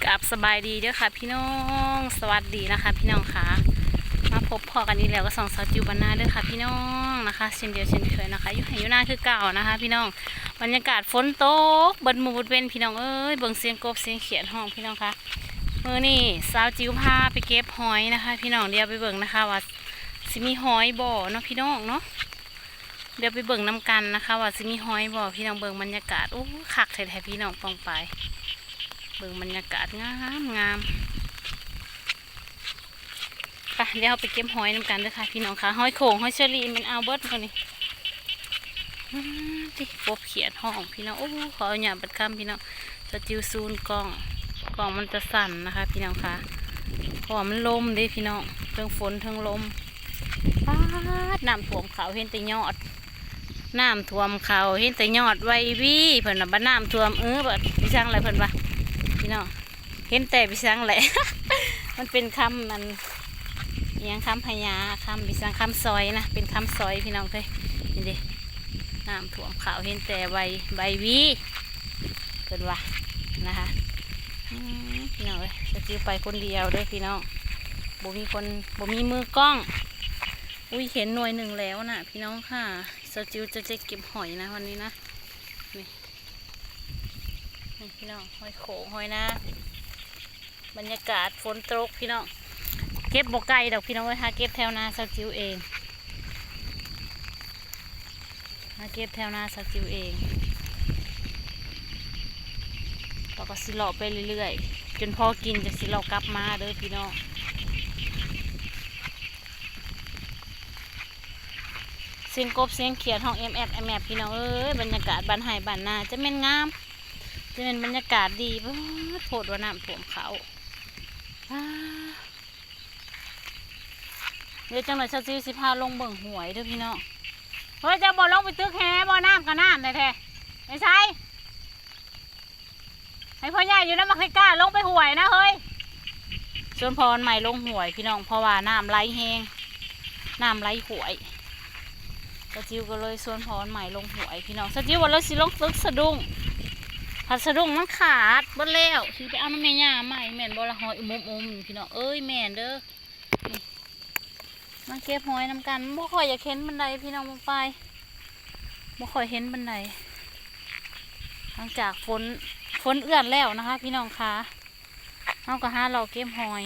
ຄັບ ສະບາຍດີເດີຄ່ະພີ່ນ້ອງ ສະຫວັດດີນະຄະພີ່ນ້ອງຄະ ມາພົບພໍ້ກັນອີກແລ້ວກັບຊ່ອງສາວຈິວບ້ານນາເດີຄ່ະພີ່ນ້ອງນະຄະ ເຊັ່ນດຽວເຊັ່ນເຄີຍນະຄະ ຢູ່ໄຮ່ຢູ່ນາຄືເກົ່ານະຄະພີ່ນ້ອງ. ບັນຍາກາດຝົນຕົກເບິດມື້ເບິດເວັນພີ່ນ້ອງເອີຍ ເບິ່ງສຽງກົບສຽງຂຽດຮ້ອງພີ່ນ້ອງຄະ. ມື້ນີ້ສາວຈິວພາໄປເກັບຫອຍນະຄະພີ່ນ້ອງ ດຽວໄປເບິ່ງນະຄະວ່າຊິມີຫອຍບໍ່ເນາະພີ່ນ້ອງເນາະ. ດຽວໄປເບິ່ງນຳກັນນະຄະວ່າຊິມີຫອຍບໍ່ພີ່ນ້ອງ. ເບິ່ງບັນຍາກາດ ໂອ້ ຄັກແທ້ໆພີ່ນ້ອງປ້ອງປາຍ ເບິ່ງບັນຍາກາດງາມໆ. ໄປ ດຽວເຮົາໄປເກັບຫອຍນຳກັນເດີຄ່ະພີ່ນ້ອງຄະ ຫອຍໂຂງຫອຍເຊີຣີແມ່ນເອົາເບິດມື້ນີ້. ອືມ ຕິ ກົບຂຽດຮ້ອງພີ່ນ້ອງ ໂອ້ ຂໍອະນຸຍາດບັດຄຳພີ່ນ້ອງ. ສາວຈິວຊູມກ້ອງ ກ້ອງມັນຈະສັ່ນນະຄະພີ່ນ້ອງຄະ ເພາະວ່າມັນລົມເດ້ພີ່ນ້ອງ ເທິງຝົນເທິງລົມ. ປາດ ນ້ຳຖ້ວມເຂົ້າເຫັນແຕ່ຍອດ ນ້ຳຖ້ວມເຂົ້າເຫັນແຕ່ຍອດໄວວີ ເພິ່ນວ່າ ບັດນ້ຳຖ້ວມ ເອີ ບັດ ໄປສັງແຫຼະເພິ່ນວ່າ ພີ່ນ້ອງ ເຫັນແຕ່ໄປສັງແຫຼະ ມັນເປັນຄຳ ອັນ ອີ່ຫຍັງ ຄຳພະຍາ ຄຳ ໄປສັງ ຄຳຊອຍນະ ເປັນຄຳຊອຍພີ່ນ້ອງເອີຍ. ນີ້ເດ້ ນ້ຳຖ້ວມເຂົ້າເຫັນແຕ່ໄວ ໄວວີ ເພິ່ນວ່ານະຄະ. ອືມ ພີ່ນ້ອງເອີຍ ສາວຈິວໄປຄົນດຽວເດີພີ່ນ້ອງ ບໍ່ມີຄົນ ບໍ່ມີມືກ້ອງ. ອຸ້ຍ ເຫັນໜ່ວຍໜຶ່ງແລ້ວນະພີ່ນ້ອງຄະ. ສາວຈິວຈະ ຈະເກັບຫອຍນະວັນນີ້ນະ ນີ້ ນີ້ພີ່ນ້ອງ ຫອຍໂຂງຫອຍນາ. ບັນຍາກາດຝົນຕົກພີ່ນ້ອງ ເກັບບໍ່ໄກດອກພີ່ນ້ອງເອີຍ ຫາເກັບແຖວນາສາວຈິວເອງ ຫາເກັບແຖວນາສາວຈິວເອງ. ເຮົາກໍຊິເລາະໄປເລື້ອຍໆ ຈົນພໍກິນ ຈັ່ງຊິເລາະກັບມາເດີພີ່ນ້ອງ. ສຽງກົບສຽງຂຽດຮ້ອງແອບໆ ແອບໆ ພີ່ນ້ອງເອີຍ ບັນຍາກາດບ້ານໄຮ່ບ້ານນາ ຈະແມ່ນງາມ ຈະແມ່ນບັນຍາກາດດີ. ປາດ ໂພດວ່ານ້ຳຖ້ວມເຂົ້າ ປາດ. ດຽວຈັກໜ່ອຍສາວຈິວຊິພາລົງເບິ່ງຫ້ວຍເດີພີ່ນ້ອງ. ເຮີ້ຍ ເຈົ້າບໍ່ລົງໄປຕຶກແຫບໍ່ ນ້ຳກໍນ້ຳແທ້ໆ ໄປໃສ ໃຫ້ພໍ່ໃຫຍ່ຢູ່ນຳບັກໄທກ້າລົງໄປຫ້ວຍນະເຮີ້ຍ. ຊວນພໍ່ອັນໃໝ່ລົງຫ້ວຍພີ່ນ້ອງ ເພາະວ່ານ້ຳໄຫຼແຮງ ນ້ຳໄຫຼຫ້ວຍ. ສາວຈິວກໍເລີຍຊວນພໍ່ອັນໃໝ່ລົງຫ້ວຍພີ່ນ້ອງ ສາວຈິວວ່າລາວຊິລົງຕຶກສະດຸ້ງ ພັດສະດຸ້ງມັນຂາດເບິດແລ້ວ ຊິໄປເອົານຳແມ່ຍ່າໃໝ່ ແມ່ນບໍ່ລະ ຫອຍອຸມໆ ພີ່ນ້ອງເອີຍ. ແມ່ນເດີ ນີ້ ມາເກັບຫອຍນຳກັນ ບໍ່ຄ່ອຍຢາກເຫັນປານໃດພີ່ນ້ອງ ເບິ່ງໄປ ບໍ່ຄ່ອຍເຫັນປານໃດ. ຫຼັງຈາກຝົນ ຝົນເອື້ອນແລ້ວນະຄະພີ່ນ້ອງຄະ ເຮົາກໍຫາເລາະເກັບຫອຍ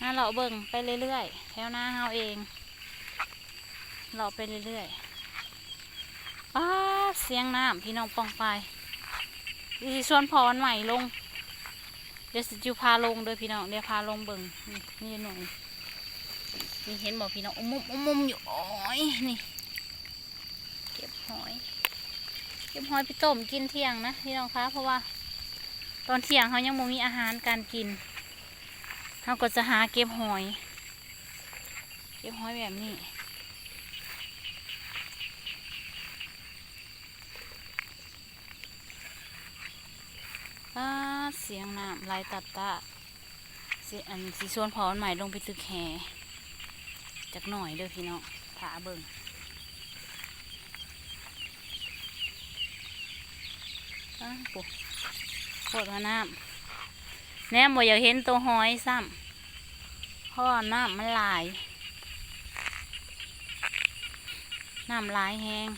ຫາເລາະເບິ່ງໄປເລື້ອຍໆ ແຖວນາເຮົາເອງ ເລາະໄປເລື້ອຍໆ. ປາດ ສຽງນ້ຳພີ່ນ້ອງປ້ອງປາຍ ດຽວຊິຊວນພໍ່ອັນໃໝ່ລົງ ດຽວຊິ ຈິວພາລົງເດີພີ່ນ້ອງ ດຽວພາລົງເບິ່ງ. ນີ້ ນີ້ໜ່ວຍ ນີ້ເຫັນບໍ່ພີ່ນ້ອງ ອຸມໆ ອຸມໆ ຢູ່ ໂອ້ຍ ນີ້ ເກັບຫອຍ ເກັບຫອຍໄປຕົ້ມກິນທ່ຽງນະພີ່ນ້ອງຄະ ເພາະວ່າຕອນທ່ຽງເຮົາຍັງບໍ່ມີອາຫານການກິນ ເຮົາກໍຈະຫາເກັບຫອຍ ເກັບຫອຍແບບນີ້. ປາດ ສຽງນ້ຳໄຫຼຕັດຕາ ຊິ ອັນ ຊິຊວນພໍ່ອັນໃໝ່ລົງໄປຕຶກແຫຈັກໜ່ອຍເດີພີ່ນ້ອງ ຖ້າເບິ່ງ. ອ້າ ໂອ້ ໂພດວ່ານ້ຳ ແນມບໍ່ຢາກເຫັນໂຕຫອຍຊ້ຳ ເພາະວ່ານ້ຳມັນຫຼາຍ ນ້ຳຫຼາຍແຮງ.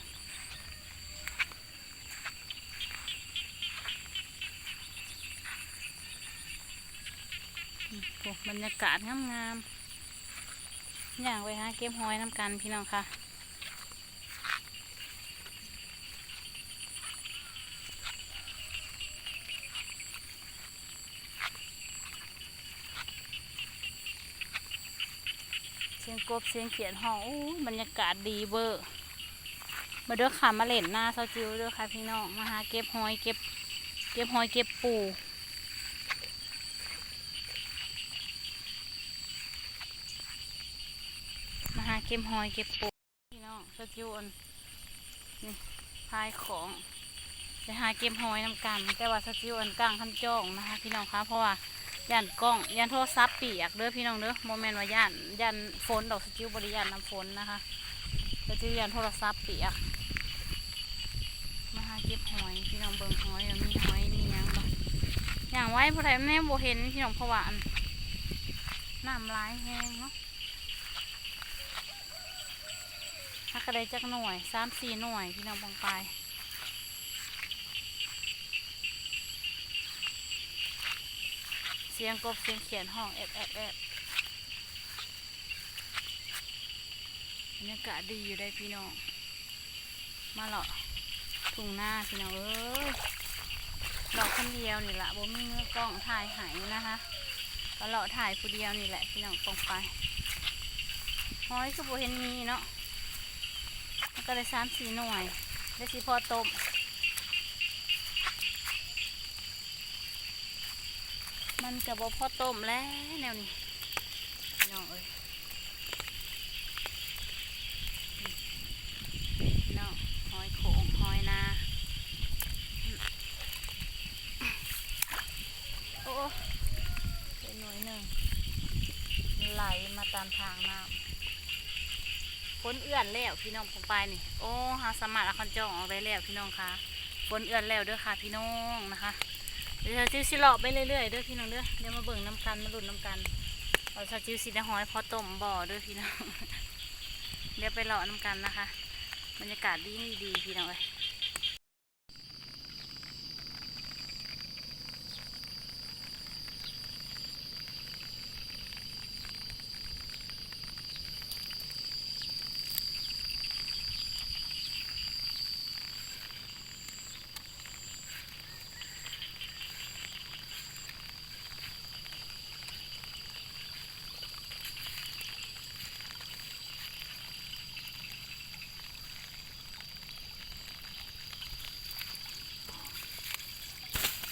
ໂອ້ ບັນຍາກາດງາມໆ ຍ່າງໄປຫາເກັບຫອຍນຳກັນພີ່ນ້ອງຄະ. ສຽງກົບສຽງຂຽດຮ້ອງ ໂອ້ຍ ບັນຍາກາດດີເວີ. ມາເດີຄ່ະ ມາຫຼິ້ນນາສາວຈິວເດີຄ່ະພີ່ນ້ອງ ມາຫາເກັບຫອຍ ເກັບ ເກັບຫອຍເກັບປູ ມາຫາເກັບຫອຍເກັບປູ. ພີ່ນ້ອງ ສາວຈິວອັນນີ້ຂາຍຂອງ ໄປຫາເກັບຫອຍນຳກັນ ແຕ່ວ່າສາວຈິວອັນກາງຄັນຈ້ອງນະຄະພີ່ນ້ອງຄະ ເພາະວ່າຢ້ານກ້ອງ ຢ້ານໂທລະສັບປຽກເດີພີ່ນ້ອງເດີ ບໍ່ແມ່ນວ່າຢ້ານ ຢ້ານຝົນດອກ ສາວຈິວບໍ່ໄດ້ຢ້ານນ້ຳຝົນນະຄະ ສາວຈິວຢ້ານໂທລະສັບປຽກ. ມາຫາເກັບຫອຍ ພີ່ນ້ອງເບິ່ງຫອຍວ່າມີຫອຍມີຫຍັງບໍ່. ຍ່າງໄວບໍ່ໄດ້ ແນມບໍ່ເຫັນພີ່ນ້ອງ ເພາະວ່າອັນ ນ້ຳຫຼາຍແຮງເນາະ. ຫາກະໄດ້ຈັກໜ່ວຍ ສາມສີ່ໜ່ວຍ ພີ່ນ້ອງປ້ອງປາຍ. ສຽງກົບສຽງຂຽດຮ້ອງແອບໆໆ. ບັນຍາກາດດີຢູ່ເດ້ພີ່ນ້ອງ ມາເລາະທົ່ງນາພີ່ນ້ອງເອີຍ. ເລາະຄົນດຽວນີ້ລະ ບໍ່ມີມືກ້ອງຖ່າຍໃຫ້ນະຄະ ກະເລາະຖ່າຍຜູ້ດຽວນີ້ແຫຼະພີ່ນ້ອງປ້ອງປາຍ. ຫອຍຄືບໍ່ເຫັນມີເນາະ ມັນກະໄດ້ສາມສີ່ໜ່ວຍ ໄດ້ຊິພໍຕົ້ມ. ມັນກະບໍ່ພໍຕົ້ມແຫຼະແນວນີ້ ພີ່ນ້ອງເອີຍ. ນີ້ພີ່ນ້ອງ ຫອຍໂຂງ ຫອຍນາ. ໂອ້ ໄດ້ໜ່ວຍໜຶ່ງ ໄຫຼມາຕາມທາງນ້ຳ. ຝົນເອື້ອນແລ້ວພີ່ນ້ອງປ້ອງປາຍນີ້. ໂອ້ ເຮົາສາມາດເອົາຄັນຈອງອອກໄດ້ແລ້ວພີ່ນ້ອງຄະ. ຝົນເອື້ອນແລ້ວເດີຄະພີ່ນ້ອງນະຄະ. ດຽວສາວຈິວຊິເລາະໄປເລື້ອຍໆເດີພີ່ນ້ອງເດີ. ດຽວມາເບິ່ງນຳກັນ ມາລຸ້ນນຳກັນ ວ່າສາວຈິວຊິໄດ້ຫອຍພໍຕົ້ມບໍ່ເດີພີ່ນ້ອງ. ດຽວໄປເລາະນຳກັນນະຄະ. ບັນຍາກາດດີໆ ພີ່ນ້ອງເອີຍ.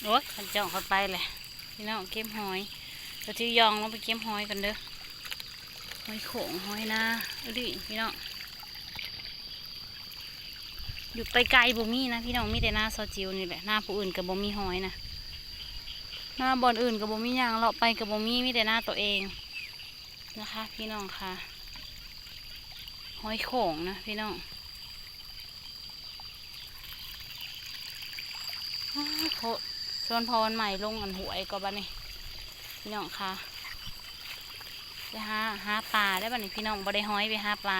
ໂອ້ຍ ຄັນຈ້ອງເຂົ້າໄປແຫຼະ ພີ່ນ້ອງ ເກັບຫອຍ. ສາວຈິວຍ່ອງລົງໄປເກັບຫອຍກ່ອນເດີ. ຫອຍໂຂງ ຫອຍນາ ອີ່ຫຼີພີ່ນ້ອງ. ຢູ່ໄກໆບໍ່ມີນະພີ່ນ້ອງ ມີແຕ່ນາສາວຈິວນີ້ແຫຼະ. ນາຜູ້ອື່ນກະບໍ່ມີຫອຍນະ ນາບ່ອນອື່ນກະບໍ່ມີຫຍັງ ເລາະໄປກະບໍ່ມີ ມີແຕ່ນາໂຕເອງນະຄະ ພີ່ນ້ອງຄະ. ຫອຍໂຂງນະພີ່ນ້ອງ. ອ້າ ໂພດ ຊວນພໍ່ວັນໃໝ່ລົງອັນຫ້ວຍກ່ອນບາດນີ້ ພີ່ນ້ອງຄະ. ໄປຫາ ຫາປາໄດ້ບາດນີ້ພີ່ນ້ອງ ບໍ່ໄດ້ຫອຍ ໄປຫາປາ.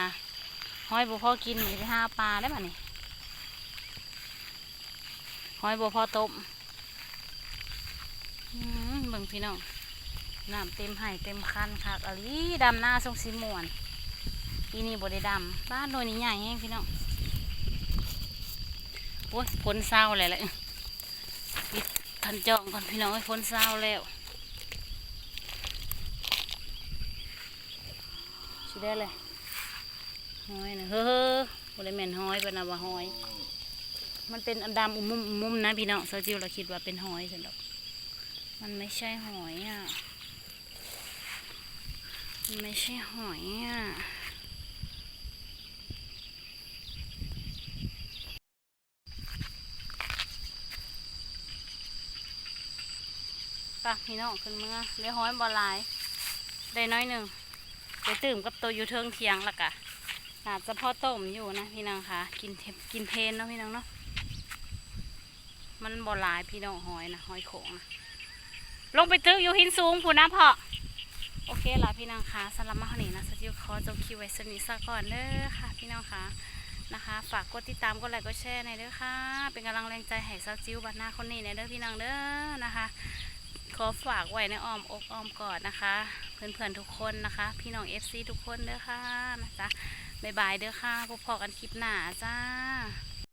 ຫອຍບໍ່ພໍກິນ ໄປຫາປາໄດ້ບາດນີ້ ຫອຍບໍ່ພໍຕົ້ມ. ອືມ ເບິ່ງພີ່ນ້ອງ ນ້ຳເຕັມໄຮ່ເຕັມຄັນ ຄັກອີ່ຫຼີ. ດຳນາຊົງຊິມ່ວນ ປີນີ້ບໍ່ໄດ້ດຳ. ບາດໜ່ວຍນີ້ໃຫຍ່ແຮງພີ່ນ້ອງ. ໂອ້ຍ ຝົນເຊົາແລ້ວແຫຼະ ປິດຄັນຈ້ອງກ່ອນພີ່ນ້ອງເອີຍ ຝົນເຊົາແລ້ວ. ຊິໄດ້ແຫຼະ ຫອຍນະ ເຮີ ບໍ່ໄດ້ແມ່ນຫອຍ ເພິ່ນວ່າຫອຍ. ມັນເປັນອັນດຳອຸມມຸມ ອຸມມຸມນະພີ່ນ້ອງ. ສາວຈິວລະຄິດວ່າເປັນຫອຍຊັ້ນດອກ. ມັນໄມ່ໃຊ່ຫອຍອະ ມັນໄມ່ໃຊ່ຫອຍອະ. ໄປພີ່ນ້ອງ ຂຶ້ນເມືອ ໄດ້ຫອຍບໍ່ຫຼາຍ ໄດ້ໜ້ອຍໜຶ່ງ ໄປຕື່ມກັບໂຕຢູ່ເທິງຖຽງ ລະກະໜ້າຈະພໍຕົ້ມຢູ່ນະພີ່ນ້ອງຄະ. ກິນເທ- ກິນເພນເນາະພີ່ນ້ອງເນາະ. ມັນບໍ່ຫຼາຍພີ່ນ້ອງ ຫອຍນະ ຫອຍໂຂງນະ. ລົງໄປຕຶກຢູ່ຫີນສູງພຸ້ນນະພໍ່. ໂອເຄລະພີ່ນ້ອງຄະ ສຳລັບມາຮອດນີ້ນະ ສາວຈິວຂໍຈົບຄລິບໄວ້ສ່ຳນີ້ສາກ່ອນເດີຄ່ະພີ່ນ້ອງຄະ ນະຄະ. ຝາກກົດຕິດຕາມ ກົດໄລ ກົດແຊແດ່ເດີຄ່ະ ເປັນກຳລັງແຮງໃຈໃຫ້ສາວຈິວບ້ານນາຄົນນີ້ແດ່ເດີພີ່ນ້ອງເດີ ນະຄະ. ຂໍຝາກໄວ້ໃນອ້ອມອົກອ້ອມກອດນະຄະ ເພື່ອນໆທຸກຄົນນະຄະ ພີ່ນ້ອງເອັຟຊີທຸກຄົນເດີຄ່ະ ນະຈ໊ະ. ບາຍບາຍເດີຄ່ະ ພົບພໍ້ກັນຄລິບໜ້າຈ້າ.